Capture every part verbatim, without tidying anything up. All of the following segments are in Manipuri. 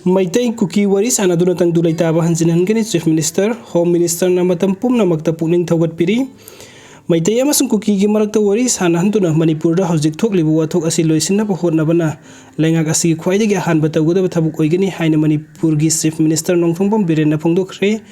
ꯃꯩꯇꯩ ꯀꯨꯀꯤ ꯋꯥꯔꯤ ꯁꯥꯟꯅꯗꯨꯅ ꯇꯪꯗꯨ ꯂꯩꯇꯥꯕ ꯍꯟꯖꯤꯟꯍꯟꯒꯅꯤ꯫ Chief Minister, Home Minister ꯅ ꯃꯇꯝ ꯄꯨꯝꯅꯃꯛꯇ ꯄꯨꯛꯅꯤꯡ ꯊꯧꯒꯠꯄꯤꯔꯤ꯫ ꯃꯩꯇꯩ ꯑꯃꯁꯨꯡ ꯀꯨꯀꯤꯒꯤ ꯃꯔꯛꯇ ꯋꯥꯔꯤ ꯁꯥꯟꯅꯍꯟꯗꯨꯅ ꯃꯅꯤꯄꯨꯔꯗ ꯍꯧꯖꯤꯛ ꯊꯣꯛꯂꯤꯕ ꯋꯥꯊꯣꯛ ꯑꯁꯤ ꯂꯣꯏꯁꯤꯟꯅꯕ ꯍꯣꯠꯅꯕꯅ ꯂꯩꯉꯥꯛ ꯑꯁꯤꯒꯤ ꯈ꯭ꯋꯥꯏꯗꯒꯤ ꯑꯍꯥꯟꯕ ꯇꯧꯒꯗꯕ ꯊꯕꯛ ꯑꯣꯏꯒꯅꯤ ꯍꯥꯏꯅ ꯃꯅꯤꯄꯨꯔꯒꯤ Chief Minister Nongthombam ꯕꯤꯔꯦꯟꯅ ꯐꯣꯡꯗꯣꯛꯈ꯭ꯔꯦ꯫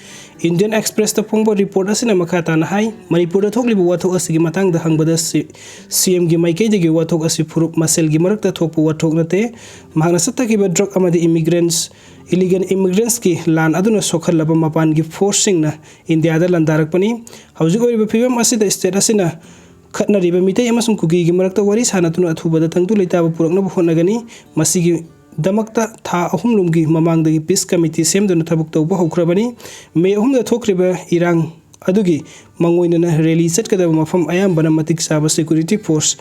Indian Express ꯇ ꯐꯣꯡꯕ report ꯑꯁꯤꯅ ꯃꯈꯥ ꯇꯥꯅ ꯍꯥꯏ, ꯃꯅꯤꯄꯨꯔꯗ ꯊꯣꯛꯂꯤꯕ ꯋꯥꯊꯣꯛ ꯑꯁꯤꯒꯤ ꯃꯇꯥꯡꯗ ꯍꯪꯕꯗ ꯁꯤ-, C M ꯒꯤ ꯃꯥꯏꯀꯩꯗꯒꯤ ꯋꯥꯊꯣꯛ ꯑꯁꯤ ꯐꯨꯔꯨꯞ ꯃꯁꯦꯜꯒꯤ ꯃꯔꯛꯇ ꯊꯣꯛꯄ ꯋꯥꯊꯣꯛ ꯅꯠꯇꯦ꯫ ꯃꯍꯥꯛꯅ ꯆꯠꯊꯈꯤꯕ drug ꯑꯃꯗꯤ immigrants, illegal immigrants ꯀꯤ ꯂꯥꯟ ꯑꯗꯨꯅ ꯁꯣꯛꯍꯜꯂꯕ ꯃꯄꯥꯟꯒꯤ force ꯁꯤꯡꯅ ꯏꯟꯗꯤꯌꯥꯗ ꯂꯥꯟꯗꯥꯔꯛꯄꯅꯤ꯫ ꯍꯧꯖꯤꯛ ꯑꯣꯏꯔꯤꯕ ꯐꯤꯕꯝ ꯑꯁꯤꯗ state ꯑꯁꯤꯅ ꯈꯠꯅꯔꯤꯕ ꯃꯤꯇꯩ ꯑꯃꯁꯨꯡ ꯀꯨꯀꯤꯒꯤ ꯃꯔꯛꯇ ꯋꯥꯔꯤ ꯁꯥꯟꯅꯗꯨꯅ ꯑꯊꯨꯕꯗ ꯇꯪꯗꯨ ꯂꯩꯇꯥꯕ ꯄꯨꯔꯛꯅꯕ ꯍꯣꯠꯅꯒꯅꯤ꯫ ꯃꯁꯤꯒꯤꯗꯃꯛꯇ ꯊꯥ ꯑꯍꯨꯝ ꯂꯣꯝꯒꯤ ꯃꯃꯥꯡꯗꯒꯤ peace committee ꯁꯦꯝꯗꯨꯅ ꯊꯕꯛ ꯇꯧꯕ ꯍꯧꯈ꯭ꯔꯕꯅꯤ꯫ May ꯑꯍꯨꯝꯗ ꯊꯣꯛꯈ꯭ꯔꯤꯕ ꯏꯔꯥꯡ ꯑꯗꯨꯒꯤ ꯃꯥꯡꯑꯣꯏꯅꯅ rally ꯆꯠꯀꯗꯕ ꯃꯐꯝ ꯑꯌꯥꯝꯕꯅ ꯃꯇꯤꯛ ꯆꯥꯕ security force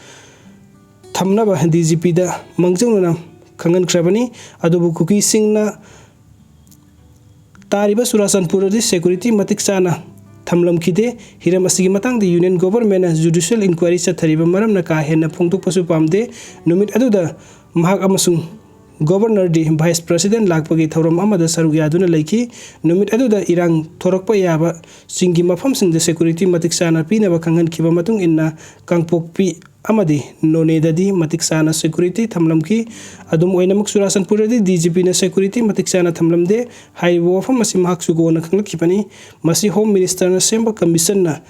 ꯊꯝꯅꯕ D G P ꯗ ꯃꯥꯡꯖꯧꯅꯅ ꯈꯪꯍꯟꯈ꯭ꯔꯕꯅꯤ꯫ ꯑꯗꯨꯕꯨ ꯀꯨꯀꯤꯁꯤꯡꯅ ꯇꯥꯔꯤꯕ ꯆꯨꯔꯥꯆꯥꯟꯄꯨꯔꯗꯗꯤ security ꯃꯇꯤꯛ ꯆꯥꯅ ꯊꯝꯂꯝꯈꯤꯗꯦ꯫ ꯍꯤꯔꯝ ꯑꯁꯤꯒꯤ ꯃꯇꯥꯡꯗ Union Government ꯅ judicial inquiry ꯆꯠꯊꯔꯤꯕ ꯃꯔꯝꯅ ꯀꯥ ꯍꯦꯟꯅ ꯐꯣꯡꯗꯣꯛꯄꯁꯨ ꯄꯥꯝꯗꯦ꯫ ꯅꯨꯃꯤꯠ ꯑꯗꯨꯗ ꯃꯍꯥꯛ ꯑꯃꯁꯨꯡ Governor ꯗꯤ Vice President ꯂꯥꯛꯄꯒꯤ ꯊꯧꯔꯝ ꯑꯃꯗ ꯁꯔꯨꯛ ꯌꯥꯗꯨꯅ ꯂꯩꯈꯤ꯫ ꯅꯨꯃꯤꯠ ꯑꯗꯨꯗ ꯏꯔꯥꯡ ꯊꯣꯔꯛꯄ ꯌꯥꯕ ꯆꯤꯡꯒꯤ ꯃꯐꯝꯁꯤꯡꯗ security ꯃꯇꯤꯛ ꯆꯥꯅ ꯄꯤꯅꯕ ꯈꯪꯍꯟꯈꯤꯕ ꯃꯇꯨꯡ ꯏꯟꯅ ꯀꯥꯡꯄꯣꯛꯄꯤ ꯑꯃꯗꯤ ꯅꯣꯅꯦꯗꯗꯤ ꯃꯇꯤꯛ ꯆꯥꯅ security ꯊꯝꯂꯝꯈꯤ꯫ ꯑꯗꯨꯝ ꯑꯣꯏꯅꯃꯛ ꯆꯨꯔꯥꯆꯥꯟꯄꯨꯔꯗꯗꯤ D G P ꯅ security ꯃꯇꯤꯛ ꯆꯥꯅ ꯊꯝꯂꯝꯗꯦ꯫ ꯍꯥꯏꯔꯤꯕ ꯋꯥꯐꯝ ꯑꯁꯤ ꯃꯍꯥꯛꯁꯨ ꯀꯣꯟꯅ ꯈꯪꯂꯛꯈꯤꯕꯅꯤ꯫ ꯃꯁꯤ Home Minister ꯅ ꯁꯦꯝꯕ commission ꯅ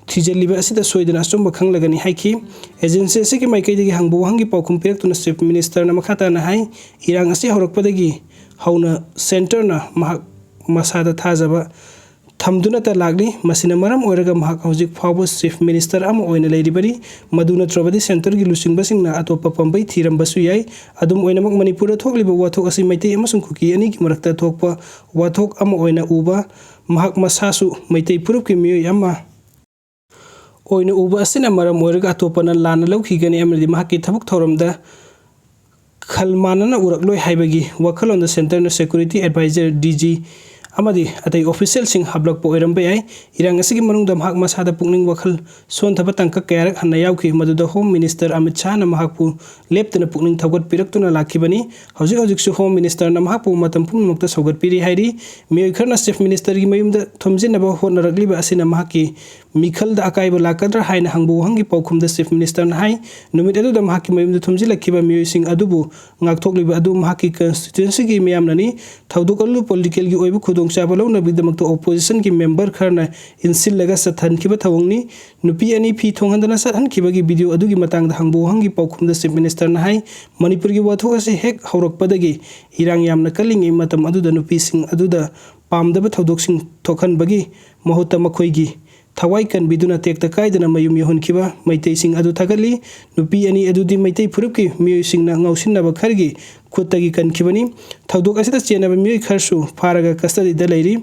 ꯊꯤꯖꯤꯜꯂꯤꯕ ꯑꯁꯤꯗ ꯁꯣꯏꯗꯅ ꯑꯆꯨꯝꯕ ꯈꯪꯂꯒꯅꯤ ꯍꯥꯏꯈꯤ꯫ Agency ꯑꯁꯤꯒꯤ ꯃꯥꯏꯀꯩꯗꯒꯤ ꯍꯪꯕ ꯋꯥꯍꯪꯒꯤ ꯄꯥꯎꯈꯨꯝ ꯄꯤꯔꯛꯇꯨꯅ Chief Minister ꯅ ꯃꯈꯥ ꯇꯥꯅ ꯍꯥꯏ, ꯏꯔꯥꯡ ꯑꯁꯤ ꯍꯧꯔꯛꯄꯗꯒꯤ ꯍꯧꯅ centre ꯅ ꯃꯍꯥꯛ ꯃꯁꯥꯗ ꯊꯥꯖꯕ ꯊꯝꯗꯨꯅꯇ ꯂꯥꯛꯂꯤ꯫ ꯃꯁꯤꯅ ꯃꯔꯝ ꯑꯣꯏꯔꯒ ꯃꯍꯥꯛ ꯍꯧꯖꯤꯛ ꯐꯥꯎꯕ Chief Minister ꯑꯃ ꯑꯣꯏꯅ ꯂꯩꯔꯤꯕꯅꯤ꯫ ꯃꯗꯨ ꯅꯠꯇ꯭ꯔꯕꯗꯤ centre ꯒꯤ ꯂꯨꯆꯤꯡꯕꯁꯤꯡꯅ ꯑꯇꯣꯞꯄ ꯄꯥꯝꯕꯩ ꯊꯤꯔꯝꯕꯁꯨ ꯌꯥꯏ꯫ ꯑꯗꯨꯝ ꯑꯣꯏꯅꯃꯛ ꯃꯅꯤꯄꯨꯔꯗ ꯊꯣꯛꯂꯤꯕ ꯋꯥꯊꯣꯛ ꯑꯁꯤ ꯃꯩꯇꯩ ꯑꯃꯁꯨꯡ ꯀꯨꯀꯤ ꯑꯅꯤꯒꯤ ꯃꯔꯛꯇ ꯊꯣꯛꯄ ꯋꯥꯊꯣꯛ ꯑꯃ ꯑꯣꯏꯅ ꯎꯕ, ꯃꯍꯥꯛ ꯃꯁꯥꯁꯨ ꯃꯩꯇꯩ ꯐꯨꯔꯨꯞꯀꯤ ꯃꯤꯑꯣꯏ ꯑꯃ ꯑꯣꯏꯅ ꯎꯕ ꯑꯁꯤꯅ ꯃꯔꯝ ꯑꯣꯏꯔꯒ ꯑꯇꯣꯞꯄꯅ ꯂꯥꯟꯅ ꯂꯧꯈꯤꯒꯅꯤ ꯑꯃꯗꯤ ꯃꯍꯥꯛꯀꯤ ꯊꯕꯛ ꯊꯧꯔꯝꯗ ꯈꯜ ꯃꯥꯟꯅꯅ ꯎꯔꯛꯂꯣꯏ ꯍꯥꯏꯕꯒꯤ ꯋꯥꯈꯜꯂꯣꯟꯗ centre ꯅ security advisor D G ꯑꯃꯗꯤ ꯑꯇꯩ officialꯁꯤꯡ ꯍꯥꯞꯂꯛꯄ ꯑꯣꯏꯔꯝꯕ ꯌꯥꯏ꯫ ꯏꯔꯥꯡ ꯑꯁꯤꯒꯤ ꯃꯅꯨꯡꯗ ꯃꯍꯥꯛ ꯃꯁꯥꯗ ꯄꯨꯛꯅꯤꯡ ꯋꯥꯈꯜ ꯁꯣꯟꯊꯕ ꯇꯥꯡꯀꯛ ꯀꯌꯥꯔꯛ ꯍꯟꯅ ꯌꯥꯎꯈꯤ, ꯃꯗꯨꯗ Home Minister ꯑꯃꯤꯠ ꯁꯥꯍꯅ ꯃꯍꯥꯛꯄꯨ ꯂꯦꯞꯇꯅ ꯄꯨꯛꯅꯤꯡ ꯊꯧꯒꯠꯄꯤꯔꯛꯇꯨꯅ ꯂꯥꯛꯈꯤꯕꯅꯤ꯫ ꯍꯧꯖꯤꯛ ꯍꯧꯖꯤꯛꯁꯨ Home Ministerꯅ ꯃꯍꯥꯛꯄꯨ ꯃꯇꯝ ꯄꯨꯝꯅꯃꯛꯇ ꯁꯧꯒꯠꯄꯤꯔꯤ ꯍꯥꯏꯔꯤ꯫ ꯃꯤꯑꯣꯏ ꯈꯔꯅ Chief Ministerꯒꯤ ꯃꯌꯨꯝꯗ ꯊꯣꯝꯖꯤꯟꯅꯕ ꯍꯣꯠꯅꯔꯛꯂꯤꯕ ꯑꯁꯤꯅ ꯃꯍꯥꯛꯀꯤ ꯃꯤꯈꯜꯗ ꯑꯀꯥꯏꯕ ꯂꯥꯛꯀꯗ꯭ꯔꯥ ꯍꯥꯏꯅ ꯍꯪꯕ ꯋꯥꯍꯪꯒꯤ ꯄꯥꯎꯈꯨꯝꯗ Chief Ministerꯅ ꯍꯥꯏ, ꯅꯨꯃꯤꯠ ꯑꯗꯨꯗ ꯃꯍꯥꯛꯀꯤ ꯃꯌꯨꯝꯗ ꯊꯣꯝꯖꯤꯜꯂꯛꯈꯤꯕ ꯃꯤꯑꯣꯏꯁꯤꯡ ꯑꯗꯨꯕꯨ ꯉꯥꯛꯊꯣꯛꯂꯤꯕ ꯑꯗꯨ ꯃꯍꯥꯛꯀꯤ constituencyꯒꯤ ꯃꯤꯌꯥꯝꯅꯅꯤ꯫ ꯊꯧꯗꯣꯛ ꯑꯗꯨ politicalꯒꯤ ꯑꯣꯏꯕ ꯈꯨꯗꯣꯡꯆꯥꯕ ꯂꯧꯅꯕꯒꯤꯗꯃꯛꯇ oppositionꯒꯤ member ꯈꯔꯅ ꯏꯟꯁꯤꯜꯂꯒ ꯆꯠꯍꯟꯈꯤꯕ ꯊꯧꯑꯣꯡꯅꯤ꯫ ꯅꯨꯄꯤ ꯑꯅꯤ ꯐꯤ ꯊꯣꯡꯍꯟꯗꯅ ꯆꯠꯍꯟꯈꯤꯕꯒꯤ video ꯑꯗꯨꯒꯤ ꯃꯇꯥꯡꯗ ꯍꯪꯕ ꯋꯥꯍꯪꯒꯤ ꯄꯥꯎꯈꯨꯝꯗ Chief Ministerꯅ ꯍꯥꯏ, ꯃꯅꯤꯄꯨꯔꯒꯤ ꯋꯥꯊꯣꯛ ꯑꯁꯤ ꯍꯦꯛ ꯍꯧꯔꯛꯄꯗꯒꯤ ꯏꯔꯥꯡ ꯌꯥꯝꯅ ꯀꯜꯂꯤꯉꯩ ꯃꯇꯝ ꯑꯗꯨꯗ ꯅꯨꯄꯤꯁꯤꯡ ꯑꯗꯨꯗ ꯄꯥꯝꯗꯕ ꯊꯧꯗꯣꯛꯁꯤꯡ ꯊꯣꯛꯍꯟꯕꯒꯤ ꯃꯍꯨꯠꯇ ꯃꯈꯣꯏꯒꯤ ꯊꯋꯥꯏ ꯀꯟꯕꯤꯗꯨꯅ ꯇꯦꯛꯇ ꯀꯥꯏꯗꯅ ꯃꯌꯨꯝ ꯌꯧꯍꯟꯈꯤꯕ ꯃꯩꯇꯩꯁꯤꯡ ꯑꯗꯨ ꯊꯥꯒꯠꯂꯤ꯫ ꯅꯨꯄꯤ ꯑꯅꯤ ꯑꯗꯨꯗꯤ ꯃꯩꯇꯩ ꯐꯨꯔꯨꯞꯀꯤ ꯃꯤꯑꯣꯏꯁꯤꯡꯅ ꯉꯥꯎꯁꯤꯟꯅꯕ ꯈꯔꯒꯤ ꯈꯨꯠꯇꯒꯤ ꯀꯟꯈꯤꯕꯅꯤ꯫ ꯊꯧꯗꯣꯛ ꯑꯁꯤꯗ ꯆꯦꯟꯅꯕ ꯃꯤꯑꯣꯏ ꯈꯔꯁꯨ ꯐꯥꯔꯒ custodyꯗ ꯂꯩꯔꯤ꯫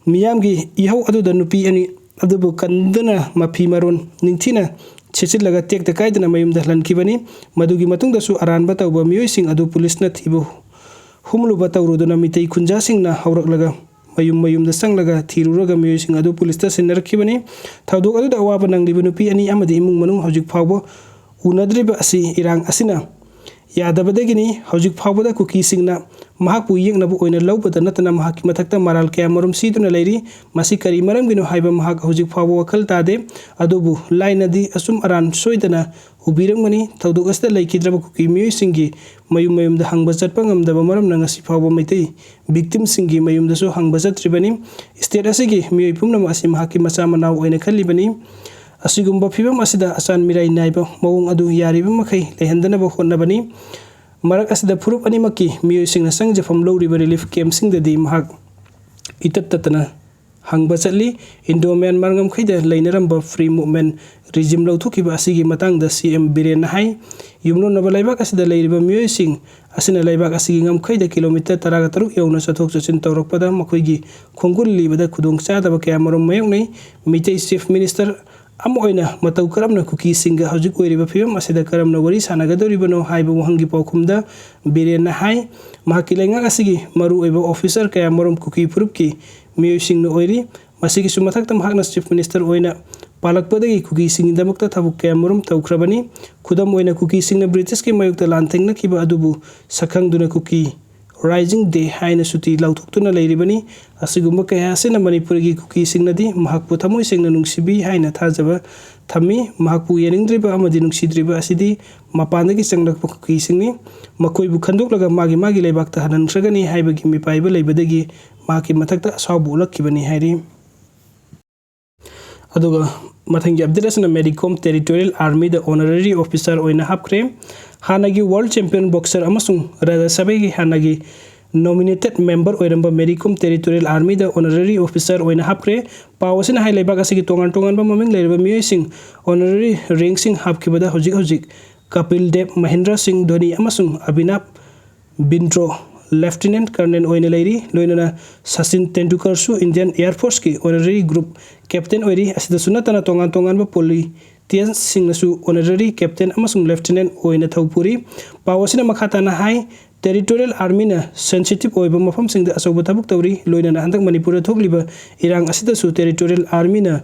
ꯃꯤꯌꯥꯝꯒꯤ ꯏꯍꯧ ꯑꯗꯨꯗ ꯅꯨꯄꯤ ꯑꯅꯤ ꯑꯗꯨꯕꯨ ꯀꯟꯗꯨꯅ ꯃꯐꯤ ꯃꯔꯣꯟ ꯅꯤꯡꯊꯤꯅ ꯁꯦꯠꯆꯤꯜꯂꯒ ꯇꯦꯛꯇ ꯀꯥꯏꯗꯅ ꯃꯌꯨꯝꯗ ꯍꯜꯍꯟꯈꯤꯕꯅꯤ꯫ ꯃꯗꯨꯒꯤ ꯃꯇꯨꯡꯗꯁꯨ ꯑꯔꯥꯟꯕ ꯇꯧꯕ ꯃꯤꯑꯣꯏꯁꯤꯡ ꯑꯗꯨ ꯄꯨꯂꯤꯁꯅ ꯊꯤꯕ ꯍꯨꯝꯂꯨꯕ ꯇꯧꯔꯨꯗꯨꯅ ꯃꯤꯇꯩ ꯈꯨꯟꯖꯥꯁꯤꯡꯅ ꯍꯧꯔꯛꯂꯒ ꯃꯌꯨꯝ ꯃꯌꯨꯝꯗ ꯆꯪꯂꯒ ꯊꯤꯔꯨꯔꯒ ꯃꯤꯑꯣꯏꯁꯤꯡ ꯑꯗꯨ ꯄꯨꯂꯤꯁꯇ ꯁꯤꯟꯅꯔꯛꯈꯤꯕꯅꯤ꯫ ꯊꯧꯗꯣꯛ ꯑꯗꯨꯗ ꯑꯋꯥꯕ ꯅꯪꯂꯤꯕ ꯅꯨꯄꯤ ꯑꯅꯤ ꯑꯃꯗꯤ ꯏꯃꯨꯡ ꯃꯅꯨꯡ ꯍꯧꯖꯤꯛ ꯐꯥꯎꯕ ꯎꯅꯗ꯭ꯔꯤꯕ ꯑꯁꯤ ꯏꯔꯥꯡ ꯑꯁꯤꯅ ꯌꯥꯗꯕꯗꯒꯤꯅꯤ꯫ ꯍꯧꯖꯤꯛ ꯐꯥꯎꯕꯗ ꯀꯨꯀꯤꯁꯤꯡꯅ ꯃꯍꯥꯛꯄꯨ ꯌꯦꯛꯅꯕ ꯑꯣꯏꯅ ꯂꯧꯕꯗ ꯅꯠꯇꯅ ꯃꯍꯥꯛꯀꯤ ꯃꯊꯛꯇ ꯃꯔꯥꯜ ꯀꯌꯥꯃꯔꯨꯝ ꯁꯤꯗꯨꯅ ꯂꯩꯔꯤ꯫ ꯃꯁꯤ ꯀꯔꯤ ꯃꯔꯝꯒꯤꯅꯣ ꯍꯥꯏꯕ ꯃꯍꯥꯛ ꯍꯧꯖꯤꯛ ꯐꯥꯎꯕ ꯋꯥꯈꯜ ꯇꯥꯗꯦ꯫ ꯑꯗꯨꯕꯨ ꯂꯥꯏꯅꯗꯤ ꯑꯆꯨꯝ ꯑꯔꯥꯟ ꯁꯣꯏꯗꯅ ꯎꯕꯤꯔꯝꯒꯅꯤ꯫ ꯊꯧꯗꯣꯛ ꯑꯁꯤꯗ ꯂꯩꯈꯤꯗ꯭ꯔꯕ ꯀꯨꯀꯤ ꯃꯤꯑꯣꯏꯁꯤꯡꯒꯤ ꯃꯌꯨꯝ ꯃꯌꯨꯝꯗ ꯍꯪꯕ ꯆꯠꯄ ꯉꯝꯗꯕ ꯃꯔꯝꯅ ꯉꯁꯤ ꯐꯥꯎꯕ ꯃꯩꯇꯩ victimꯁꯤꯡꯒꯤ ꯃꯌꯨꯝꯗꯁꯨ ꯍꯪꯕ ꯆꯠꯇ꯭ꯔꯤꯕꯅꯤ꯫ State ꯑꯁꯤꯒꯤ ꯃꯤꯑꯣꯏ ꯄꯨꯝꯅꯃꯛ ꯑꯁꯤ ꯃꯍꯥꯛꯀꯤ ꯃꯆꯥ ꯃꯅꯥꯎ ꯑꯣꯏꯅ ꯈꯜꯂꯤꯕꯅꯤ꯫ ꯑꯁꯤꯒꯨꯝꯕ ꯐꯤꯕꯝ ꯑꯁꯤꯗ ꯑꯆꯥꯟ ꯃꯤꯔꯥꯏ ꯅꯥꯏꯕ ꯃꯑꯣꯡ ꯑꯗꯨ ꯌꯥꯔꯤꯕ ꯃꯈꯩ ꯂꯩꯍꯟꯗꯅꯕ ꯍꯣꯠꯅꯕꯅꯤ꯫ ꯃꯔꯛ ꯑꯁꯤꯗ ꯐꯨꯔꯨꯞ ꯑꯅꯤꯃꯛꯀꯤ ꯃꯤꯑꯣꯏꯁꯤꯡꯅ ꯆꯪꯖꯐꯝ ꯂꯧꯔꯤꯕ relief campꯁꯤꯡꯗꯗꯤ ꯃꯍꯥꯛ ꯏꯇꯠ ꯇꯠꯇꯅ ꯍꯪꯕ ꯆꯠꯂꯤ꯫ Indo Myanmar ꯉꯝꯈꯩꯗ ꯂꯩꯅꯔꯝꯕ free movement regime ꯂꯧꯊꯣꯛꯈꯤꯕ ꯑꯁꯤꯒꯤ ꯃꯇꯥꯡꯗ CM ꯕꯤꯔꯦꯟꯅ ꯍꯥꯏ, ꯌꯨꯝꯂꯣꯟꯅꯕ ꯂꯩꯕꯥꯛ ꯑꯁꯤꯗ ꯂꯩꯔꯤꯕ ꯃꯤꯑꯣꯏꯁꯤꯡ ꯑꯁꯤꯅ ꯂꯩꯕꯥꯛ ꯑꯁꯤꯒꯤ ꯉꯝꯈꯩꯗ kilometre ꯇꯔꯥꯒ ꯇꯔꯨꯛ ꯌꯧꯅ ꯆꯠꯊꯣꯛ ꯆꯠꯁꯤꯟ ꯇꯧꯔꯛꯄꯗ ꯃꯈꯣꯏꯒꯤ ꯈꯣꯡꯒꯨꯜ ꯂꯤꯕꯗ ꯈꯨꯗꯣꯡꯆꯥꯗꯕ ꯀꯌꯥꯃꯔꯨꯝ ꯃꯥꯌꯣꯛꯅꯩ꯫ ꯃꯤꯇꯩ Chief Minister ꯑꯃ ꯑꯣꯏꯅ ꯃꯇꯧ ꯀꯔꯝꯅ ꯀꯨꯀꯤꯁꯤꯡꯒ ꯍꯧꯖꯤꯛ ꯑꯣꯏꯔꯤꯕ ꯐꯤꯕꯝ ꯑꯁꯤꯗ ꯀꯔꯝꯅ ꯋꯥꯔꯤ ꯁꯥꯟꯅꯒꯗꯧꯔꯤꯕꯅꯣ ꯍꯥꯏꯕ ꯋꯥꯍꯪꯒꯤ ꯄꯥꯎꯈꯨꯝꯗ ꯕꯤꯔꯦꯟꯅ ꯍꯥꯏ, ꯃꯍꯥꯛꯀꯤ ꯂꯩꯉꯥꯛ ꯑꯁꯤꯒꯤ ꯃꯔꯨꯑꯣꯏꯕ ꯑꯣꯐꯤꯁꯔ ꯀꯌꯥ ꯃꯔꯨꯝ ꯀꯨꯀꯤ ꯐꯨꯔꯨꯞꯀꯤ ꯃꯤꯑꯣꯏꯁꯤꯡꯅ ꯑꯣꯏꯔꯤ꯫ ꯃꯁꯤꯒꯤꯁꯨ ꯃꯊꯛꯇ ꯃꯍꯥꯛꯅ ꯆꯤꯐ ꯃꯤꯅꯤꯁꯇꯔ ꯑꯣꯏꯅ ꯄꯥꯜꯂꯛꯄꯗꯒꯤ ꯀꯨꯀꯤꯁꯤꯡꯒꯤꯗꯃꯛꯇ ꯊꯕꯛ ꯀꯌꯥ ꯃꯔꯨꯝ ꯇꯧꯈ꯭ꯔꯕꯅꯤ꯫ ꯈꯨꯗꯝ ꯑꯣꯏꯅ ꯀꯨꯀꯤꯁꯤꯡꯅ ꯕ꯭ꯔꯤꯇꯤꯁꯀꯤ ꯃꯥꯌꯣꯛꯇ ꯂꯥꯟ ꯊꯦꯡꯅꯈꯤꯕ ꯑꯗꯨꯕꯨ ꯁꯛꯈꯪꯗꯨꯅ ꯀꯨꯀꯤ ꯔꯥꯏꯖꯤꯡ ꯗꯦ ꯍꯥꯏꯅ ꯁꯨꯇꯤ ꯂꯥꯎꯊꯣꯛꯇꯨꯅ ꯂꯩꯔꯤꯕꯅꯤ꯫ ꯑꯁꯤꯒꯨꯝꯕ ꯀꯌꯥ ꯑꯁꯤꯅ ꯃꯅꯤꯄꯨꯔꯒꯤ ꯀꯨꯀꯤꯁꯤꯡꯅꯗꯤ ꯃꯍꯥꯛꯄꯨ ꯊꯃꯣꯏ ꯁꯦꯡꯅ ꯅꯨꯡꯁꯤꯕꯤ ꯍꯥꯏꯅ ꯊꯥꯖꯕ ꯊꯝꯃꯤ꯫ ꯃꯍꯥꯛꯄꯨ ꯌꯥꯅꯤꯡꯗ꯭ꯔꯤꯕ ꯑꯃꯗꯤ ꯅꯨꯡꯁꯤꯗ꯭ꯔꯤꯕ ꯑꯁꯤꯗꯤ ꯃꯄꯥꯟꯗꯒꯤ ꯆꯪꯂꯛꯄ ꯀꯨꯀꯤꯁꯤꯡꯅꯤ꯫ ꯃꯈꯣꯏꯕꯨ ꯈꯟꯗꯣꯛꯂꯒ ꯃꯥꯒꯤ ꯃꯥꯒꯤ ꯂꯩꯕꯥꯛꯇ ꯍꯜꯍꯟꯈ꯭ꯔꯒꯅꯤ ꯍꯥꯏꯕꯒꯤ ꯃꯤꯄꯥꯏꯕ ꯂꯩꯕꯗꯒꯤ ꯃꯍꯥꯛꯀꯤ ꯃꯊꯛꯇ ꯑꯁꯥꯎꯕ ꯎꯠꯂꯛꯈꯤꯕꯅꯤ ꯍꯥꯏꯔꯤ꯫ ꯑꯗꯨꯒ ꯃꯊꯪꯒꯤ ꯑꯞꯗꯦꯠ ꯑꯁꯤꯅ ꯃꯦꯔꯤ ꯀꯣꯝ ꯇꯦꯔꯤꯇꯣꯔꯤꯌꯦꯜ ꯑꯥꯔꯃꯤꯗ ꯑꯣꯅꯔꯦꯔꯤ ꯑꯣꯐꯤꯁꯥꯔ ꯑꯣꯏꯅ ꯍꯥꯞꯈ꯭ꯔꯦ꯫ ꯍꯥꯟꯅꯒꯤ ꯋꯥꯔꯜ ꯆꯦꯝꯄꯤꯌꯟ ꯕꯣꯛꯁꯔ ꯑꯃꯁꯨꯡ ꯔꯥꯖ꯭ꯌ ꯁꯚꯥꯒꯤ ꯍꯥꯟꯅꯒꯤ ꯅꯣꯃꯤꯅꯦꯇꯦꯠ ꯃꯦꯝꯕꯔ ꯑꯣꯏꯔꯝꯕ ꯃꯦꯔꯤ ꯀꯣꯝ ꯇꯦꯔꯤꯇꯣꯔꯤꯌꯦꯜ ꯑꯥꯔꯃꯤꯗ ꯑꯣꯅꯔꯦꯔꯤ ꯑꯣꯐꯤꯁꯥꯔ ꯑꯣꯏꯅ ꯍꯥꯞꯈ꯭ꯔꯦ꯫ ꯄꯥꯎ ꯑꯁꯤꯅ ꯍꯥꯏ ꯂꯩꯕꯥꯛ ꯑꯁꯤꯒꯤ ꯇꯣꯉꯥꯟ ꯇꯣꯉꯥꯟꯕ ꯃꯃꯤꯡ ꯂꯩꯔꯕ ꯃꯤꯑꯣꯏꯁꯤꯡ ꯑꯣꯅꯔꯦꯔꯤ ꯔꯦꯡꯁꯤꯡ ꯍꯥꯞꯈꯤꯕꯗ ꯍꯧꯖꯤꯛ ꯍꯧꯖꯤꯛ ꯀꯄꯤꯜ ꯗꯦꯕ, ꯃꯍꯦꯟꯗ꯭ꯔ ꯁꯤꯡ ꯙꯣꯅꯤ ꯑꯃꯁꯨꯡ ꯑꯕꯤꯅꯥꯕ ꯕꯤꯟꯗ꯭ꯔꯣ ꯂꯦꯐꯇꯤꯅꯦꯟꯠ ꯀꯔꯅꯦꯜ ꯑꯣꯏꯅ ꯂꯩꯔꯤ꯫ ꯂꯣꯏꯅꯅ ꯁꯆꯤꯟ ꯇꯦꯟꯗꯨꯜꯀꯔꯁꯨ ꯏꯟꯗꯤꯌꯟ ꯑꯦꯌꯔ ꯐꯣꯔꯁꯀꯤ ꯑꯣꯅꯔꯦꯔꯤ ꯒ꯭ꯔꯨꯞ ꯀꯦꯞꯇꯦꯟ ꯑꯣꯏꯔꯤ꯫ ꯑꯁꯤꯗꯁꯨ ꯅꯠꯇꯅ ꯇꯣꯉꯥꯟ ꯇꯣꯉꯥꯟꯕ ꯄꯣꯂꯤꯇꯤꯌꯟꯁꯤꯡꯅꯁꯨ ꯑꯣꯅꯔꯦꯔꯤ ꯀꯦꯞꯇꯦꯟ ꯑꯃꯁꯨꯡ ꯂꯦꯐꯇꯤꯅꯦꯟꯠ ꯑꯣꯏꯅ ꯊꯧ ꯄꯨꯔꯤ꯫ ꯄꯥꯎ ꯑꯁꯤꯅ ꯃꯈꯥ ꯇꯥꯅ ꯍꯥꯏ, ꯇꯦꯔꯤꯇꯣꯔꯤꯌꯦꯜ ꯑꯥꯔꯃꯤꯅ ꯁꯦꯟꯁꯤꯇꯤꯚ ꯑꯣꯏꯕ ꯃꯐꯝꯁꯤꯡꯗ ꯑꯆꯧꯕ ꯊꯕꯛ ꯇꯧꯔꯤ꯫ ꯂꯣꯏꯅꯅ ꯍꯟꯗꯛ ꯃꯅꯤꯄꯨꯔꯗ ꯊꯣꯛꯂꯤꯕ ꯏꯔꯥꯡ ꯑꯁꯤꯗꯁꯨ ꯇꯦꯔꯤꯇꯣꯔꯤꯌꯦꯜ ꯑꯥꯔꯃꯤꯅ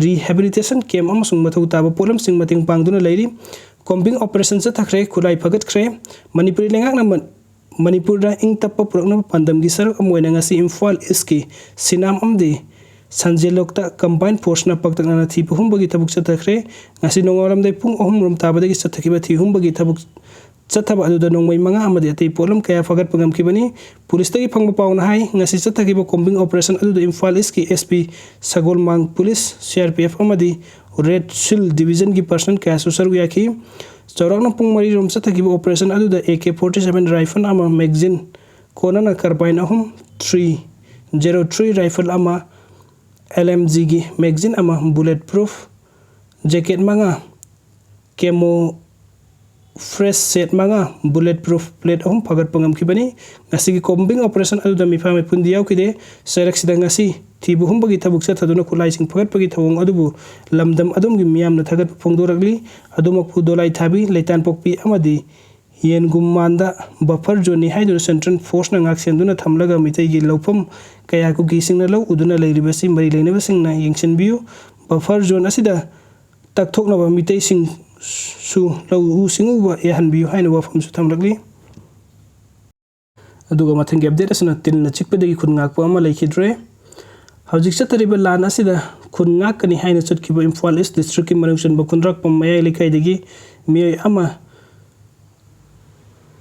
ꯔꯤꯍꯦꯕꯤꯂꯤꯇꯦꯁꯟ ꯀꯦꯝꯞ ꯑꯃꯁꯨꯡ ꯃꯊꯧ ꯇꯥꯕ ꯄꯣꯠꯂꯝꯁꯤꯡ ꯃꯇꯦꯡ ꯄꯥꯡꯗꯨꯅ ꯂꯩꯔꯤ꯫ ꯀꯣꯝꯕꯤꯡ ꯑꯣꯄꯔꯦꯁꯟ ꯆꯠꯊꯈ꯭ꯔꯦ, ꯈꯨꯠꯂꯥꯏ ꯐꯒꯠꯈ꯭ꯔꯦ꯫ ꯃꯅꯤꯄꯨꯔꯤ ꯂꯩꯉꯥꯛꯅ ꯃ-, ꯃꯅꯤꯄꯨꯔꯗ ꯏꯪ ꯇꯞꯄ ꯄꯨꯔꯛꯅꯕ ꯄꯥꯟꯗꯝꯒꯤ ꯁꯔꯨꯛ ꯑꯃ ꯑꯣꯏꯅ ꯉꯁꯤ ꯏꯝꯐꯥꯜ ꯏꯁꯀꯤ ꯁꯤꯅꯥꯝ ꯑꯃꯗꯤ ꯁꯟꯖꯦꯜꯂꯣꯛꯇ ꯀꯝꯕꯥꯏꯟ ꯐꯣꯔꯁꯅ ꯄꯥꯛꯇꯛꯅꯅ ꯊꯤ ꯄꯨꯍꯨꯝꯕꯒꯤ ꯊꯕꯛ ꯆꯠꯊꯈ꯭ꯔꯦ꯫ ꯉꯁꯤ ꯅꯣꯡꯉꯥꯜꯂꯝꯗꯥꯏ ꯄꯨꯡ ꯑꯍꯨꯝ ꯔꯣꯝ ꯇꯥꯕꯗꯒꯤ ꯆꯠꯊꯈꯤꯕ ꯊꯤ ꯍꯨꯝꯕꯒꯤ ꯊꯕꯛ ꯆꯠꯊꯕ ꯑꯗꯨꯗ ꯅꯣꯡꯃꯩ ꯃꯉꯥ ꯑꯃꯗꯤ ꯑꯇꯩ ꯄꯣꯠꯂꯝ ꯀꯌꯥ ꯐꯒꯠꯄ ꯉꯝꯈꯤꯕꯅꯤ꯫ ꯄꯨꯂꯤꯁꯇꯒꯤ ꯐꯪꯕ ꯄꯥꯎꯅ ꯍꯥꯏ, ꯉꯁꯤ ꯆꯠꯊꯈꯤꯕ ꯀꯣꯝꯕꯤꯡ ꯑꯣꯄꯔꯦꯁꯟ ꯑꯗꯨꯗ ꯏꯝꯐꯥꯜ ꯏꯁꯀꯤ S P Sagolmang police, C R P F ꯑꯃꯗꯤ ꯔꯦꯗ ꯁꯤꯜ ꯗꯤꯕꯤꯖꯟꯒꯤ ꯄꯔꯁꯅꯦꯜ ꯀꯌꯥꯁꯨ ꯁꯔꯨꯛ ꯌꯥꯈꯤ꯫ ꯆꯥꯎꯔꯥꯛꯅ ꯄꯨꯡ ꯃꯔꯤ ꯔꯣꯝ ꯆꯠꯊꯈꯤꯕ ꯑꯣꯄꯔꯦꯁꯟ ꯑꯗꯨꯗ A K forty seven rifle ꯑꯃ, ꯃꯦꯒꯖꯤꯟ ꯀꯣꯟꯅꯅ ꯀꯥꯔꯕꯥꯏꯟ ꯑꯍꯨꯝ, ꯊ꯭ꯔꯤ ꯖꯦꯔꯣ ꯊ꯭ꯔꯤ ꯔꯥꯏꯐꯜ ꯑꯃ, ꯑꯦꯜ ꯑꯦꯝ ꯖꯤꯒꯤ ꯃꯦꯒꯖꯤꯟ ꯑꯃ, ꯕꯨꯂꯦꯠ ꯄ꯭ꯔꯨꯐ ꯖꯦꯀꯦꯠ ꯃꯉꯥ, ꯀꯦꯃꯣ fresh set ꯃꯉꯥ, bullet proof plate ꯑꯍꯨꯝ ꯐꯥꯒꯠꯄ ꯉꯝꯈꯤꯕꯅꯤ꯫ ꯉꯁꯤꯒꯤ combing operation ꯑꯗꯨꯗ ꯃꯤꯐꯥ ꯃꯤꯄꯨꯟꯗꯤ ꯌꯥꯎꯈꯤꯗꯦ꯫ ꯆꯩꯔꯛꯁꯤꯗ ꯉꯁꯤ ꯊꯤꯕ ꯍꯨꯝꯕꯒꯤ ꯊꯕꯛ ꯆꯠꯊꯗꯨꯅ ꯈꯨꯠꯂꯥꯏꯁꯤꯡ ꯐꯒꯠꯄꯒꯤ ꯊꯧꯑꯣꯡ ꯑꯗꯨꯕꯨ ꯂꯝꯗꯝ ꯑꯗꯣꯝꯒꯤ ꯃꯤꯌꯥꯝꯅ ꯊꯥꯒꯠꯄ ꯐꯣꯡꯗꯣꯔꯛꯂꯤ꯫ ꯑꯗꯨꯃꯛꯄꯨ ꯗꯣꯂꯥꯏ ꯊꯥꯕꯤ, ꯂꯩꯇꯥꯟꯄꯣꯛꯄꯤ ꯑꯃꯗꯤ ꯌꯦꯟꯒꯨꯝ ꯃꯥꯟꯗ buffer zone ꯅꯤ ꯍꯥꯏꯗꯨꯅ central force ꯅ ꯉꯥꯛꯁꯦꯟꯗꯨꯅ ꯊꯝꯂꯒ ꯃꯤꯇꯩꯒꯤ ꯂꯧꯐꯝ ꯀꯌꯥ ꯀꯨꯀꯤꯁꯤꯡꯅ ꯂꯧ ꯎꯗꯨꯅ ꯂꯩꯔꯤꯕꯁꯤ ꯃꯔꯤ ꯂꯩꯅꯕꯁꯤꯡꯅ ꯌꯦꯡꯁꯤꯟꯕꯤꯌꯨ꯫ Buffer zone ꯑꯁꯤꯗ ꯇꯛꯊꯣꯛꯅꯕ ꯃꯤꯇꯩꯁꯤꯡꯁꯨ ꯂꯧꯎ ꯁꯤꯡꯎꯕ ꯌꯥꯍꯟꯕꯤꯌꯨ ꯍꯥꯏꯅ ꯋꯥꯐꯝꯁꯨ ꯊꯝꯂꯛꯂꯤ꯫ ꯑꯗꯨꯒ ꯃꯊꯪꯒꯤ update ꯑꯁꯤꯅ ꯇꯤꯟꯅ ꯆꯤꯛꯄꯗꯒꯤ ꯈꯨꯟ ꯉꯥꯛꯄ ꯑꯃ ꯂꯩꯈꯤꯗ꯭ꯔꯦ꯫ ꯍꯧꯖꯤꯛ ꯆꯠꯊꯔꯤꯕ ꯂꯥꯟ ꯑꯁꯤꯗ ꯈꯨꯟ ꯉꯥꯛꯀꯅꯤ ꯍꯥꯏꯅ ꯆꯠꯈꯤꯕ ꯏꯝꯐꯥꯜ East district ꯀꯤ ꯃꯅꯨꯡ ꯆꯟꯕ ꯈꯨꯟꯗ꯭ꯔꯥꯛꯄꯝ ꯃꯌꯥꯏ ꯂꯩꯀꯥꯏꯗꯒꯤ ꯃꯤꯑꯣꯏ ꯑꯃ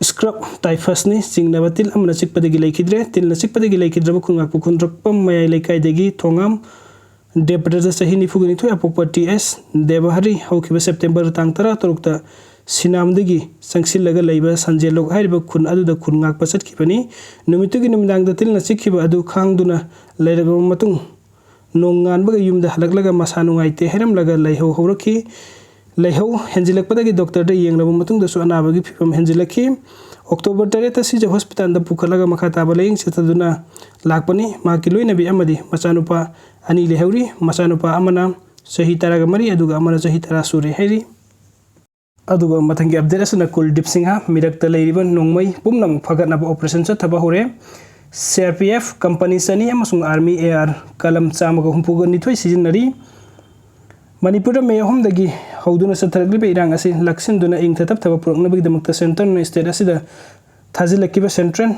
scrub typhus ꯅ ꯆꯤꯡꯅꯕ ꯇꯤꯜ ꯑꯃꯅ ꯆꯤꯛꯄꯗꯒꯤ ꯂꯩꯈꯤꯗ꯭ꯔꯦ꯫ ꯇꯤꯜꯅ ꯆꯤꯛꯄꯗꯒꯤ ꯂꯩꯈꯤꯗ꯭ꯔꯕ ꯈꯨꯟ ꯉꯥꯛꯄ ꯈꯨꯟꯗ꯭ꯔꯥꯛꯄꯝ ꯃꯌꯥꯏ ꯂꯩꯀꯥꯏꯗꯒꯤ ꯊꯣꯉꯥꯝ ꯗꯦꯕꯗꯠꯇ ꯆꯍꯤ ꯅꯤꯐꯨꯒ ꯅꯤꯊꯣꯏ ꯑꯄꯣꯛꯄ ꯇꯤ ꯑꯦꯁ ꯗꯦꯕꯍꯔꯤ ꯍꯧꯈꯤꯕ ꯁꯦꯞꯇꯦꯝꯕꯔ ꯇꯥꯡ ꯇꯔꯥ ꯇꯔꯨꯛꯇ ꯁꯤꯅꯥꯝꯗꯒꯤ ꯆꯪꯁꯤꯜꯂꯒ ꯂꯩꯕ ꯁꯟꯖꯦꯜꯂꯣꯛ ꯍꯥꯏꯔꯤꯕ ꯈꯨꯟ ꯑꯗꯨꯗ ꯈꯨꯟ ꯉꯥꯛꯄ ꯆꯠꯈꯤꯕꯅꯤ꯫ ꯅꯨꯃꯤꯠꯇꯨꯒꯤ ꯅꯨꯃꯤꯗꯥꯡꯗ ꯇꯤꯜꯅ ꯆꯤꯛꯈꯤꯕ ꯑꯗꯨ ꯈꯥꯡꯗꯨꯅ ꯂꯩꯔꯕ ꯃꯇꯨꯡ, ꯅꯣꯡꯉꯥꯟꯕꯒ ꯌꯨꯝꯗ ꯍꯜꯂꯛꯂꯒ ꯃꯁꯥ ꯅꯨꯡꯉꯥꯏꯇꯦ ꯍꯥꯏꯔꯝꯂꯒ ꯂꯩꯍꯧ ꯍꯧꯔꯛꯈꯤ꯫ ꯂꯩꯍꯧ ꯍꯦꯟꯖꯤꯜꯂꯛꯄꯗꯒꯤ ꯗꯣꯛꯇꯔꯗ ꯌꯦꯡꯂꯕ ꯃꯇꯨꯡꯗꯁꯨ ꯑꯅꯥꯕꯒꯤ ꯐꯤꯕꯝ ꯍꯦꯟꯖꯤꯜꯂꯛꯈꯤ꯫ ꯑꯣꯛꯇꯣꯕꯔ ꯇꯔꯦꯠꯇ ꯁꯤꯖ ꯍꯣꯁꯄꯤꯇꯥꯜꯗ ꯄꯨꯈꯠꯂꯒ ꯃꯈꯥ ꯇꯥꯕ ꯂꯥꯌꯦꯡ ꯆꯠꯊꯗꯨꯅ ꯂꯥꯛꯄꯅꯤ꯫ ꯃꯍꯥꯛꯀꯤ ꯂꯣꯏꯅꯕꯤ ꯑꯃꯗꯤ ꯃꯆꯥꯅꯨꯄꯥ ꯑꯅꯤ ꯂꯩꯍꯧꯔꯤ꯫ ꯃꯆꯥꯅꯨꯄꯥ ꯑꯃꯅ ꯆꯍꯤ ꯇꯔꯥꯒ ꯃꯔꯤ ꯑꯗꯨꯒ ꯑꯃꯅ ꯆꯍꯤ ꯇꯔꯥ ꯁꯨꯔꯦ ꯍꯥꯏꯔꯤ꯫ ꯑꯗꯨꯒ ꯃꯊꯪꯒꯤ update ꯑꯁꯤꯅ ꯀꯨꯜꯗꯤꯞ ꯁꯤꯡꯍ ꯃꯤꯔꯛꯇ ꯂꯩꯔꯤꯕ ꯅꯣꯡꯃꯩ ꯄꯨꯝꯅꯃꯛ ꯐꯒꯠꯅꯕ operation ꯆꯠꯊꯕ ꯍꯧꯔꯦ꯫ C R P F, company ꯆꯅꯤ ꯑꯃꯁꯨꯡ army A R ꯀꯂꯝ ꯆꯥꯝꯃꯒ ꯍꯨꯝꯐꯨꯒ ꯅꯤꯊꯣꯏ ꯁꯤꯖꯤꯟꯅꯔꯤ꯫ ꯃꯅꯤꯄꯨꯔꯗ ꯃꯦ ꯑꯍꯨꯝꯗꯒꯤ ꯍꯧꯗꯨꯅ ꯆꯠꯊꯔꯛꯂꯤꯕ ꯏꯔꯥꯡ ꯑꯁꯤ ꯂꯥꯛꯁꯤꯟꯗꯨꯅ ꯏꯪꯊ ꯇꯞꯊꯕ ꯄꯨꯔꯛꯅꯕꯒꯤꯗꯃꯛꯇ centre ꯅ state ꯑꯁꯤꯗ ꯊꯥꯖꯤꯜꯂꯛꯈꯤꯕ Central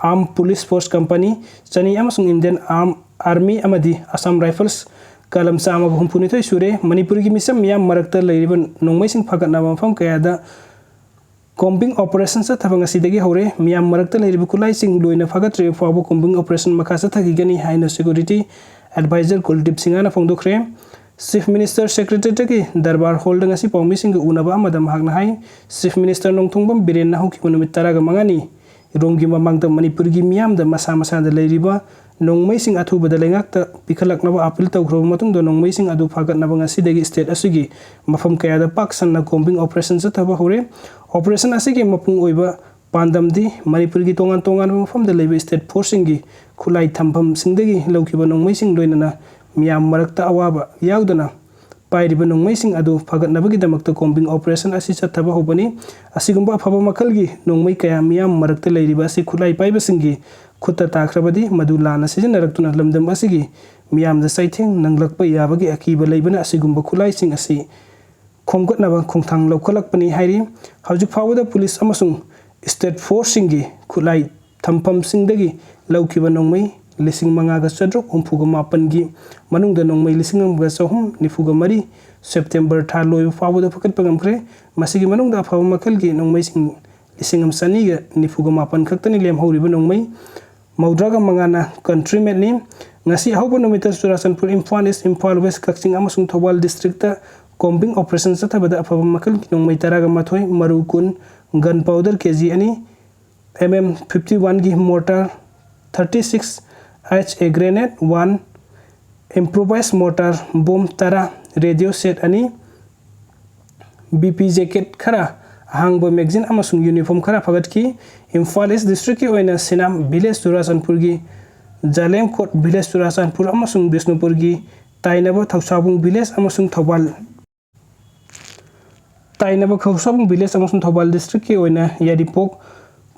Armed Police Force company ꯆꯅꯤ ꯑꯃꯁꯨꯡ Indian Arm Army ꯑꯃꯗꯤ Assam Rifles ꯀꯂꯝ ꯆꯥꯝꯃꯒ ꯍꯨꯝꯐꯨꯅꯤꯊꯣꯏ ꯁꯨꯔꯦ꯫ ꯃꯅꯤꯄꯨꯔꯒꯤ ꯃꯤꯆꯝ ꯃꯤꯌꯥꯝ ꯃꯔꯛꯇ ꯂꯩꯔꯤꯕ ꯅꯣꯡꯃꯩꯁꯤꯡ ꯐꯒꯠꯅꯕ ꯃꯐꯝ ꯀꯌꯥꯗ combing operation ꯆꯠꯊꯕ ꯉꯁꯤꯗꯒꯤ ꯍꯧꯔꯦ꯫ ꯃꯤꯌꯥꯝ ꯃꯔꯛꯇ ꯂꯩꯔꯤꯕ ꯈꯨꯠꯂꯥꯏꯁꯤꯡ ꯂꯣꯏꯅ ꯐꯒꯠꯇ꯭ꯔꯤꯕ ꯐꯥꯎꯕ combing operation ꯃꯈꯥ ꯆꯠꯊꯈꯤꯒꯅꯤ ꯍꯥꯏꯅ security advisor ꯀꯨꯜꯗꯤꯞ ꯁꯤꯡꯍꯅ ꯐꯣꯡꯗꯣꯛꯈ꯭ꯔꯦ꯫ Chief Minister Secretariat ꯀꯤ ꯗꯔꯕꯥꯔ hall ꯗ ꯉꯁꯤ ꯄꯥꯎꯃꯤꯁꯤꯡꯒ ꯎꯅꯕ ꯑꯃꯗ ꯃꯍꯥꯛꯅ ꯍꯥꯏ, Chief Minister ꯅꯣꯡꯊꯣꯝꯕꯝ ꯕꯤꯔꯦꯟꯅ ꯍꯧꯈꯤꯕ ꯅꯨꯃꯤꯠ ꯇꯔꯥꯒ ꯃꯉꯥꯅꯤ ꯔꯣꯝꯒꯤ ꯃꯃꯥꯡꯗ ꯃꯅꯤꯄꯨꯔꯒꯤ ꯃꯤꯌꯥꯝꯗ ꯃꯁꯥ ꯃꯁꯥꯗ ꯂꯩꯔꯤꯕ ꯅꯣꯡꯃꯩꯁꯤꯡ ꯑꯊꯨꯕꯗ ꯂꯩꯉꯥꯛꯇ ꯄꯤꯈꯠꯂꯛꯅꯕ ꯑꯥꯄꯤꯜ ꯇꯧꯈ꯭ꯔꯕ ꯃꯇꯨꯡꯗ, ꯅꯣꯡꯃꯩꯁꯤꯡ ꯑꯗꯨ ꯐꯥꯒꯠꯅꯕ ꯉꯁꯤꯗꯒꯤ state ꯑꯁꯤꯒꯤ ꯃꯐꯝ ꯀꯌꯥꯗ ꯄꯥꯛ ꯁꯟꯅ combing operation ꯆꯠꯊꯕ ꯍꯧꯔꯦ꯫ Operation ꯑꯁꯤꯒꯤ ꯃꯄꯨꯡ ꯑꯣꯏꯕ ꯄꯥꯟꯗꯝꯗꯤ ꯃꯅꯤꯄꯨꯔꯒꯤ ꯇꯣꯉꯥꯟ ꯇꯣꯉꯥꯟꯕ ꯃꯐꯝꯗ ꯂꯩꯕ state forceꯁꯤꯡꯒꯤ ꯈꯨꯠꯂꯥꯏ ꯊꯝꯐꯝꯁꯤꯡꯗꯒꯤ ꯂꯧꯈꯤꯕ ꯅꯣꯡꯃꯩꯁꯤꯡ, ꯂꯣꯏꯅꯅ ꯃꯤꯌꯥꯝ ꯃꯔꯛꯇ ꯑꯋꯥꯕ ꯌꯥꯎꯗꯅ ꯄꯥꯏꯔꯤꯕ ꯅꯣꯡꯃꯩꯁꯤꯡ ꯑꯗꯨ ꯐꯒꯠꯅꯕꯒꯤꯗꯃꯛꯇ combing operation ꯑꯁꯤ ꯆꯠꯊꯕ ꯍꯧꯕꯅꯤ꯫ ꯑꯁꯤꯒꯨꯝꯕ ꯑꯐꯕ ꯃꯈꯜꯒꯤ ꯅꯣꯡꯃꯩ ꯀꯌꯥ ꯃꯤꯌꯥꯝ ꯃꯔꯛꯇ ꯂꯩꯔꯤꯕ ꯑꯁꯤ ꯈꯨꯠꯂꯥꯏ ꯄꯥꯏꯕꯁꯤꯡꯒꯤ ꯈꯨꯠꯇ ꯇꯥꯈ꯭ꯔꯕꯗꯤ, ꯃꯗꯨ ꯂꯥꯟꯅ ꯁꯤꯖꯤꯟꯅꯔꯛꯇꯨꯅ ꯂꯝꯗꯝ ꯑꯁꯤꯒꯤ ꯃꯤꯌꯥꯝꯗ ꯆꯩꯊꯦꯡ ꯅꯪꯂꯛꯄ ꯌꯥꯕꯒꯤ ꯑꯀꯤꯕ ꯂꯩꯕꯅ, ꯑꯁꯤꯒꯨꯝꯕ ꯈꯨꯠꯂꯥꯏꯁꯤꯡ ꯑꯁꯤ ꯈꯣꯝꯒꯠꯅꯕ ꯈꯣꯡꯊꯥꯡ ꯂꯧꯈꯠꯂꯛꯄꯅꯤ ꯍꯥꯏꯔꯤ꯫ ꯍꯧꯖꯤꯛ ꯐꯥꯎꯕꯗ ꯄꯨꯂꯤꯁ ꯑꯃꯁꯨꯡ state forceꯁꯤꯡꯒꯤ ꯈꯨꯠꯂꯥꯏ ꯊꯝꯐꯝꯁꯤꯡꯗꯒꯤ ꯂꯧꯈꯤꯕ ꯅꯣꯡꯃꯩ ꯂꯤꯁꯤꯡ ꯃꯉꯥꯒ ꯆꯥꯇ꯭ꯔꯨꯛ ꯍꯨꯝꯐꯨꯒ ꯃꯥꯄꯟꯒꯤ ꯃꯅꯨꯡꯗ ꯅꯣꯡꯃꯩ ꯂꯤꯁꯤꯡ ꯑꯃꯒ ꯆꯍꯨꯝ ꯅꯤꯐꯨꯒ ꯃꯔꯤ September ꯊꯥ ꯂꯣꯏꯕ ꯐꯥꯎꯕꯗ ꯐꯒꯠꯄ ꯉꯝꯈ꯭ꯔꯦ꯫ ꯃꯁꯤꯒꯤ ꯃꯅꯨꯡꯗ ꯑꯐꯕ ꯃꯈꯜꯒꯤ ꯅꯣꯡꯃꯩꯁꯤꯡ ꯂꯤꯁꯤꯡ ꯑꯃ ꯆꯅꯤꯒ ꯅꯤꯐꯨꯒ ꯃꯥꯄꯟ ꯈꯛꯇꯅꯤ꯫ ꯂꯦꯝꯍꯧꯔꯤꯕ ꯅꯣꯡꯃꯩ ꯃꯧꯗ꯭ꯔꯥꯒ ꯃꯉꯥꯅ country madeꯅꯤ꯫ ꯉꯁꯤ ꯑꯍꯧꯕ ꯅꯨꯃꯤꯠꯇ ꯆꯨꯔꯥꯆꯥꯟꯄꯨꯔ, ꯏꯝꯐꯥꯜ East, ꯏꯝꯐꯥꯜ West, ꯀꯛꯆꯤꯡ ꯑꯃꯁꯨꯡ ꯊꯧꯕꯥꯜ districtꯇ combing operation ꯆꯠꯊꯕꯗ ꯑꯐꯕ ꯃꯈꯜꯒꯤ ꯅꯣꯡꯃꯩ ꯇꯔꯥꯒ ꯃꯥꯊꯣꯏ, ꯃꯔꯨ ꯀꯨꯟ, gun powder K G ꯑꯅꯤ, M M fifty oneꯒꯤ mortar thirty six, H A grenade one, improvised mortar bomb ꯇꯔꯥ, radio set ꯑꯅꯤ, B P jacket ꯈꯔ, ꯑꯍꯥꯡꯕ magazine ꯑꯃꯁꯨꯡ uniform ꯈꯔ ꯐꯒꯠꯈꯤ꯫ ꯏꯝꯐꯥꯜ East districtꯀꯤ ꯑꯣꯏꯅ ꯁꯤꯅꯥꯝ village, ꯆꯨꯔꯥꯆꯥꯟꯄꯨꯔꯒꯤ ꯖꯥꯂꯦꯝꯀꯣꯠ village, ꯆꯨꯔꯥꯆꯥꯟꯄꯨꯔ ꯑꯃꯁꯨꯡ ꯕꯤꯁꯅꯨꯄꯨꯔꯒꯤ ꯇꯥꯏꯅꯕ ꯊꯧꯁꯥꯕꯨꯡ village ꯑꯃꯁꯨꯡ ꯊꯧꯕꯥꯜ, ꯇꯥꯏꯅꯕ ꯈꯧꯁꯥꯕꯨꯡ village ꯑꯃꯁꯨꯡ ꯊꯧꯕꯥꯜ districtꯀꯤ ꯑꯣꯏꯅ ꯌꯥꯏꯔꯤꯄꯣꯛ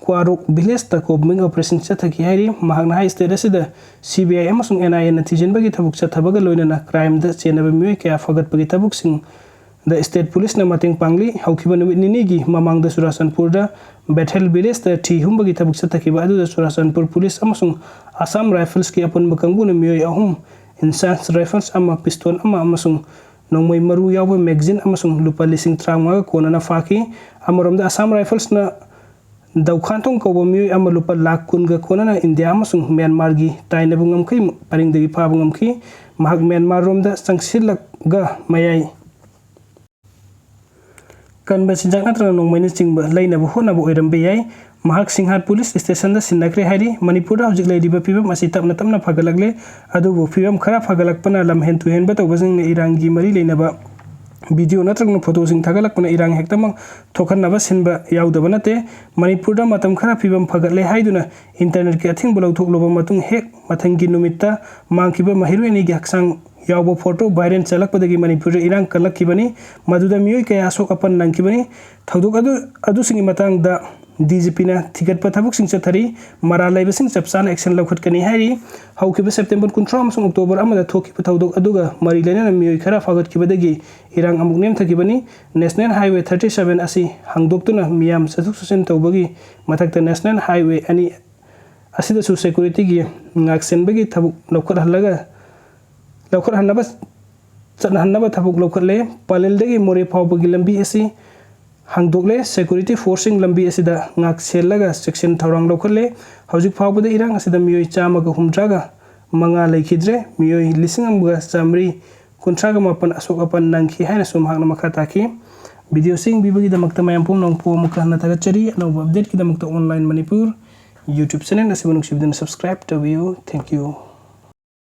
ꯀ꯭ꯋꯥꯔꯣꯛ villageꯇ combing operation ꯆꯠꯊꯈꯤ ꯍꯥꯏꯔꯤ꯫ ꯃꯍꯥꯛꯅ ꯍꯥꯏ, state ꯑꯁꯤꯗ C B I ꯑꯃꯁꯨꯡ N I Aꯅ ꯊꯤꯖꯤꯟꯕꯒꯤ ꯊꯕꯛ ꯆꯠꯊꯕꯒ ꯂꯣꯏꯅꯅ crimeꯗ ꯆꯦꯟꯅꯕ ꯃꯤꯑꯣꯏ ꯀꯌꯥ ꯐꯒꯠꯄꯒꯤ ꯊꯕꯛꯁꯤꯡꯗ state policeꯅ ꯃꯇꯦꯡ ꯄꯥꯡꯂꯤ꯫ ꯍꯧꯈꯤꯕ ꯅꯨꯃꯤꯠ ꯅꯤꯅꯤꯒꯤ ꯃꯃꯥꯡꯗ ꯆꯨꯔꯥꯆꯥꯟꯄꯨꯔꯗ ꯕꯦꯊꯦꯜ villageꯇ ꯊꯤ ꯍꯨꯝꯕꯒꯤ ꯊꯕꯛ ꯆꯠꯊꯈꯤꯕ ꯑꯗꯨꯗ ꯆꯨꯔꯥꯆꯥꯟꯄꯨꯔ police ꯑꯃꯁꯨꯡ Assam Riflesꯀꯤ ꯑꯄꯨꯟꯕ ꯀꯥꯡꯕꯨꯅ ꯃꯤꯑꯣꯏ ꯑꯍꯨꯝ, Inchas Rifles ꯑꯃ, pistol ꯑꯃ ꯑꯃꯁꯨꯡ ꯅꯣꯡꯃꯩ ꯃꯔꯨ ꯌꯥꯎꯕ magazine ꯑꯃꯁꯨꯡ ꯂꯨꯄꯥ ꯂꯤꯁꯤꯡ ꯇꯔꯥꯃꯉꯥꯒ ꯀꯣꯟꯅꯅ ꯐꯥꯈꯤ꯫ ꯑꯃꯔꯣꯝꯗ, Assam Riflesꯅ ꯗꯧꯈꯥꯟꯊꯣꯡ ꯀꯧꯕ ꯃꯤꯑꯣꯏ ꯑꯃ ꯂꯨꯄꯥ ꯂꯥꯈ ꯀꯨꯟꯒ ꯀꯣꯟꯅꯅ ꯏꯟꯗꯤꯌꯥ ꯑꯃꯁꯨꯡ ꯃ꯭ꯌꯥꯟꯃꯥꯔꯒꯤ ꯇꯥꯏꯅꯕ ꯉꯝꯈꯩ ꯄꯔꯤꯡꯗꯒꯤ ꯐꯥꯕ ꯉꯝꯈꯤ꯫ ꯃꯍꯥꯛ ꯃ꯭ꯌꯥꯟꯃꯥꯔꯔꯣꯝꯗ ꯆꯪꯁꯤꯜꯂꯒ ꯃꯌꯥꯏ ꯀꯟꯕ ꯆꯤꯟꯖꯥꯛ ꯅꯠꯇ꯭ꯔꯒ ꯅꯣꯡꯃꯩꯅꯆꯤꯡꯕ ꯂꯩꯅꯕ ꯍꯣꯠꯅꯕ ꯑꯣꯏꯔꯝꯕ ꯌꯥꯏ꯫ ꯃꯍꯥꯛ ꯁꯤꯡꯍꯥꯠ ꯄꯨꯂꯤꯁ ꯁ꯭ꯇꯦꯁꯟꯗ ꯁꯤꯟꯅꯈ꯭ꯔꯦ ꯍꯥꯏꯔꯤ꯫ ꯃꯅꯤꯄꯨꯔꯗ ꯍꯧꯖꯤꯛ ꯂꯩꯔꯤꯕ ꯐꯤꯕꯝ ꯑꯁꯤ ꯇꯞꯅ ꯇꯞꯅ ꯐꯒꯠꯂꯛꯂꯦ꯫ ꯑꯗꯨꯕꯨ ꯐꯤꯕꯝ ꯈꯔ ꯐꯒꯠꯂꯛꯄꯅ ꯂꯝꯍꯦꯟ ꯇꯨꯍꯦꯟꯕ ꯇꯧꯕꯁꯤꯡꯅ ꯏꯔꯥꯡꯒꯤ ꯃꯔꯤ ꯂꯩꯅꯕ ꯚꯤꯗꯤꯑꯣ ꯅꯠꯇ꯭ꯔꯒꯅ ꯐꯣꯇꯣꯁꯤꯡ ꯊꯥꯒꯠꯂꯛꯄꯅ ꯏꯔꯥꯡ ꯍꯦꯛꯇꯃꯛ ꯊꯣꯛꯍꯟꯅꯕ ꯁꯤꯟꯕ ꯌꯥꯎꯗꯕ ꯅꯠꯇꯦ꯫ ꯃꯅꯤꯄꯨꯔꯗ ꯃꯇꯝ ꯈꯔ ꯐꯤꯕꯝ ꯐꯒꯠꯂꯦ ꯍꯥꯏꯗꯨꯅ ꯏꯟꯇꯔꯅꯦꯠꯀꯤ ꯑꯊꯤꯡꯕ ꯂꯧꯊꯣꯛꯂꯕ ꯃꯇꯨꯡ ꯍꯦꯛ ꯃꯊꯪꯒꯤ ꯅꯨꯃꯤꯠꯇ ꯃꯥꯡꯈꯤꯕ ꯃꯍꯩꯔꯣꯏ ꯑꯅꯤꯒꯤ ꯍꯛꯆꯥꯡ ꯌꯥꯎꯕ ꯐꯣꯇꯣ ꯚꯥꯏꯔꯦꯜ ꯆꯠꯂꯛꯄꯗꯒꯤ ꯃꯅꯤꯄꯨꯔꯗ ꯏꯔꯥꯡ ꯀꯜꯂꯛꯈꯤꯕꯅꯤ꯫ ꯃꯗꯨꯗ ꯃꯤꯑꯣꯏ ꯀꯌꯥ ꯑꯁꯣꯛ ꯑꯄꯟ ꯅꯪꯈꯤꯕꯅꯤ꯫ ꯊꯧꯗꯣꯛ ꯑꯗꯨ, ꯑꯗꯨꯁꯤꯡꯒꯤ ꯃꯇꯥꯡꯗ ꯗꯤ ꯖꯤ ꯄꯤꯅ ꯊꯤꯒꯠꯄ ꯊꯕꯛꯁꯤꯡ ꯆꯠꯊꯔꯤ꯫ ꯃꯔꯥꯜ ꯂꯩꯕꯁꯤꯡ ꯆꯞ ꯆꯥꯅ action ꯂꯧꯈꯠꯀꯅꯤ ꯍꯥꯏꯔꯤ꯫ ꯍꯧꯈꯤꯕ ꯁꯦꯞꯇꯦꯝꯕꯔ ꯀꯨꯟꯊ꯭ꯔꯥ ꯑꯃꯁꯨꯡ ꯑꯣꯛꯇꯣꯕꯔ ꯑꯃꯗ ꯊꯣꯛꯈꯤꯕ ꯊꯧꯗꯣꯛ ꯑꯗꯨꯒ ꯃꯔꯤ ꯂꯩꯅꯅ ꯃꯤꯑꯣꯏ ꯈꯔ ꯐꯥꯒꯠꯈꯤꯕꯗꯒꯤ ꯏꯔꯥꯡ ꯑꯃꯨꯛ ꯅꯦꯝꯊꯈꯤꯕꯅꯤ꯫ National Highway thirty seven ꯑꯁꯤ ꯍꯥꯡꯗꯣꯛꯇꯨꯅ ꯃꯤꯌꯥꯝ ꯆꯠꯊꯣꯛ ꯆꯠꯁꯤꯟ ꯇꯧꯕꯒꯤ ꯃꯊꯛꯇ National Highway ꯑꯅꯤ ꯑꯁꯤꯗꯁꯨ securityꯒꯤ ꯉꯥꯛꯁꯦꯟꯕꯒꯤ ꯊꯕꯛ ꯂꯧꯈꯠꯍꯜꯂꯒ, ꯂꯧꯈꯠꯍꯟꯅꯕ, ꯆꯠꯅꯍꯟꯅꯕ ꯊꯕꯛ ꯂꯧꯈꯠꯂꯦ꯫ ꯄꯂꯦꯜꯗꯒꯤ ꯃꯣꯔꯦ ꯐꯥꯎꯕꯒꯤ ꯂꯝꯕꯤ ꯑꯁꯤ ꯍꯥꯡꯗꯣꯛꯂꯦ꯫ Security forceꯁꯤꯡ ꯂꯝꯕꯤ ꯑꯁꯤꯗ ꯉꯥꯛ ꯁꯦꯜꯂꯒ ꯆꯦꯛꯁꯤꯟ ꯊꯧꯔꯥꯡ ꯂꯧꯈꯠꯂꯦ꯫ ꯍꯧꯖꯤꯛ ꯐꯥꯎꯕꯗ ꯏꯔꯥꯡ ꯑꯁꯤꯗ ꯃꯤꯑꯣꯏ ꯆꯥꯝꯃꯒ ꯍꯨꯝꯗ꯭ꯔꯥꯒ ꯃꯉꯥ ꯂꯩꯈꯤꯗ꯭ꯔꯦ꯫ ꯃꯤꯑꯣꯏ ꯂꯤꯁꯤꯡ ꯑꯃꯒ ꯆꯥꯃꯔꯤ ꯀꯨꯟꯊ꯭ꯔꯥꯒ ꯃꯥꯄꯟ ꯑꯁꯣꯛ ꯑꯄꯟ ꯅꯪꯈꯤ ꯍꯥꯏꯅꯁꯨ ꯃꯍꯥꯛꯅ ꯃꯈꯥ ꯇꯥꯈꯤ꯫ ꯚꯤꯗꯤꯑꯣꯁꯤ ꯌꯦꯡꯕꯤꯕꯒꯤꯗꯃꯛꯇ ꯃꯌꯥꯝ ꯄꯨꯝꯅꯃꯛꯄꯨ ꯑꯃꯨꯛꯀ ꯍꯟꯅ ꯊꯥꯒꯠꯆꯔꯤ꯫ ꯑꯅꯧꯕ updateꯀꯤꯗꯃꯛꯇ Online Manipur YouTube channel ꯑꯁꯤꯕꯨ ꯅꯨꯡꯁꯤꯕꯤꯗꯨꯅ subscribe ꯇꯧꯕꯤꯌꯨ꯫ Thank you꯫